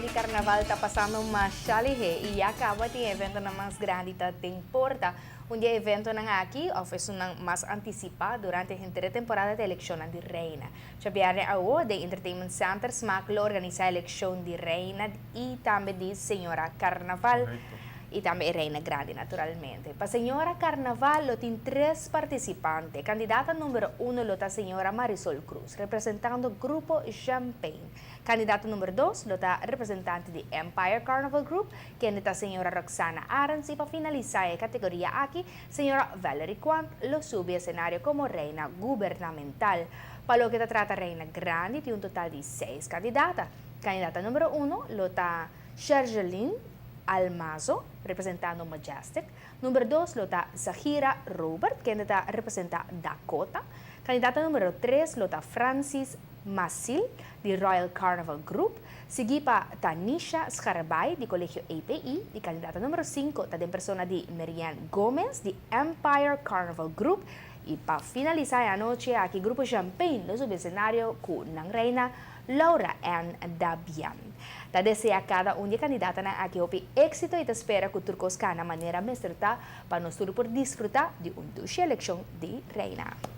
Di carnaval ta pasando masha lihe y ya caba tin eventonan mas grandi ta den porta. Un di e eventonan aki, of esunnan mas anticipa durante henter e temporada ta eleccionnan di Reina. Djabierne awo den Entertainment Center Smaak lo organisa eleccion di Reina y tambe di Señora Carnaval. Y tambe e Reina Grandi naturalmente. Pa Señora Carnaval lo tin tres participante. Candidata numero uno lo ta Señora Marisol Cruz, representando Grupo Champagne. Candidato numero dos lo ta representante di Empire Carnival Group, kende ta Señora Roxana Arends y pa finalisa e categoria aki, Señora Valerie Quant lo subi escenario como Reina Gubernamental. Pa loke ta trata Reina Grandi tin un total di seis candidata. Candidata numero uno lo ta Shergeline Almazo, representando Majestic. Number dos lo ta Zahira Robert, kende ta representa Dakota. Candidata numero tres lo ta Francis Masil, di Royal Carnival Group, sigui pa Tanisha Scharbaai, di Colegio EPI. Y candidata numero cinco ta den persona di Marianne Gomez, di Empire Carnival Group. Y pa finalisa e anochi aki, Grupo Champagne lo subi escenario cu nan reina Laura Ann Dabian. Ta desea cada un di e candidatanan aki hopi exito y ta spera cu tur cos cana manera mester ta pa nos tur por disfruta di un dushi eleccion di reina.